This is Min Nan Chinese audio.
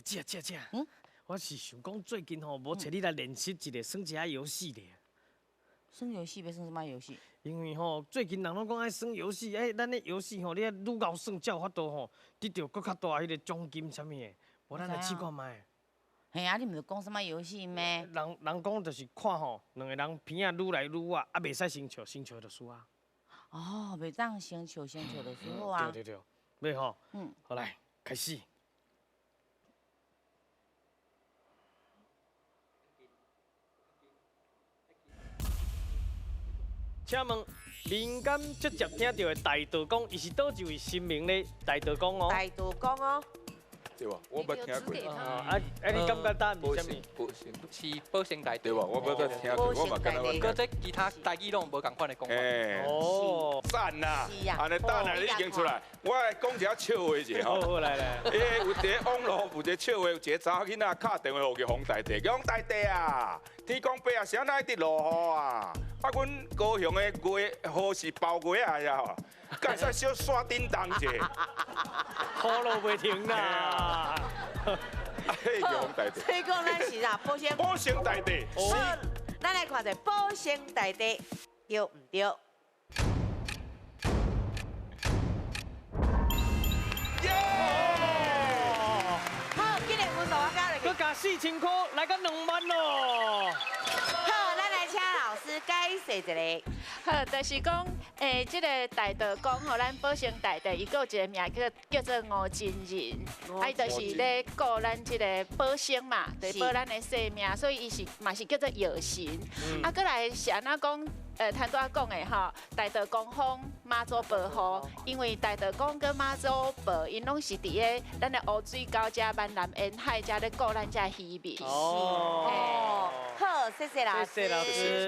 姐姐姐，我是想講最近吼，無揣你來練習一下耍一下遊戲咧。耍遊戲欲耍啥物遊戲？因為吼，最近人攏講愛耍遊戲，哎，咱的遊戲吼，你愛愈𠢕耍才有法度吼，得著閣較大彼個獎金啥物的。無咱來試看覓。嘿啊，你毋是講啥物遊戲咩？人人講就是看吼，兩個人鼻仔愈來愈倚，啊，袂使先笑，先笑就輸啊。哦，袂當先笑，先笑就輸好啊。對對對，欲吼。嗯。好來，開始。請問民間直接聽著的大道公，伊是佗一位神明咧？大道公哦。大道公哦。對無？我捌聽過。啊啊！你感覺答案是啥物？保生是保生大帝。對無？我捌聽過，我嘛感覺。閣這其他台語攏無仝款的講法。哦，讚啦！按呢等下你已經出來，我來講一下笑話者吼。好，來來。欸，有一個網路有一個笑話，有一個查某囡仔敲電話予黃大帝，叫黃大帝啊，天公伯啊，啥人一直落雨啊？啊，阮高雄的月雨是包月仔呀吼，敢會使小刷叮當者？雨落袂停啦！好，所以講咱是啥？保生保生大帝。好，咱來看者保生大帝對毋對？耶！好，今日分數我加落去。閣加4000塊，來到2萬咯。好，咱來請老師解釋一下。好，就是講，這个大道公吼，咱保生大帝，伊閣有一個名叫叫做吳真人，啊，伊就是咧顧咱這个保生嘛，就是保咱的生命，所以伊是嘛是叫做藥神。啊，閣來是按怎講？頭拄仔講的吼，大道公風媽祖婆雨，因為大道公跟媽祖婆，𪜶攏是佇咧咱的烏水溝遮、閩南沿海遮咧顧咱遮漁民。哦，好，謝謝老師。謝謝老師。